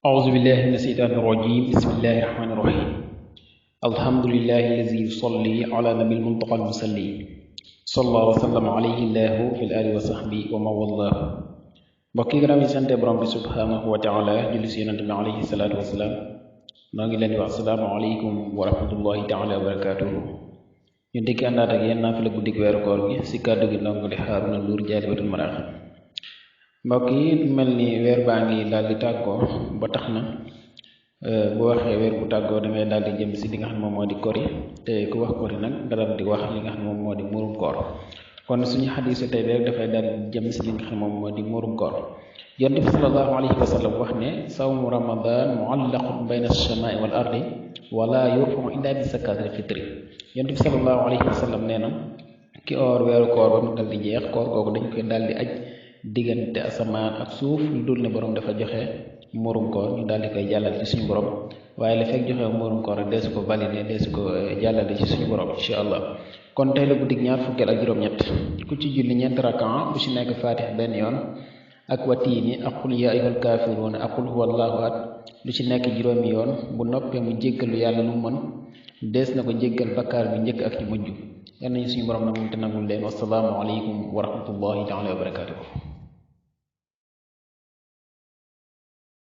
أعوذ بالله من الشيطان الرجيم بسم الله الرحمن الرحيم الحمد لله الذي يصلي على نبي المنتقى المصلي صلى الله وسلم عليه الله في الآل وصحبه ومن والاه mbokk yi gannaaw yi sante borom bi subhanahu wa taala julli si yonente bi alayhi salaatu wasalaam noo ngi leen di wax asalaamu aleykum wa rahmatullahi taala wa barakatuhu ñu dikki àndaat ak yéen naa fi la guddik weeru koor gi si kàddu gi ndongo li Haaruna Nduur Jaalibatul Maraaxib mbokk yi mel ni weer baa ngi daal di tàggoo ba tax na bu waxee weer bu tàggoo dangay daal di jëm si li nga xam ne moom moo di kori te ku wax kori nag nga daal di wax li nga xam ne moom moo di muurum koor kon suñu xadiisu tey bi rek dafay daal di jëm si li nga xam ne moom moo di muurum koor yonent bi sallallahu alayhi wa sallam wax ne sawmu ramadan muallaqun bayna as-samaa'i wal ardi wala yurfa'u illa bi zakaatil fitri yonent bi sallallahu alayhi wa sallam nee na ki oor weeru koor ba mu dal di jeex koor googu dañ koy daal di aj diggante asamaan ak suuf lu dul ne borom dafa joxe muurum koor ñu daal di koy jàllale ci suñu borom waaye la fekk joxe muurum koor rek deesu ko validé deesu ko jàllale ci suñu borom incha allah kon tey la guddik ñaar fukkeel ak juróom-ñett ku ci julli ñeent rakan bu ci nekk faatix benn yoon ak watiini ak qul yaa ayyuhal kaafiruun ak qul huwallaahu ahad lu ci nekk juróomi yoon bu noppee mu jéggalu yàlla lu mën dees na ko jéggal bakkaar bi njëkk ak ci mujj yal nañu suñu borom nag mu te nangul leen wasalaamu aleykum wa rahmatullahi taala wa barakatuh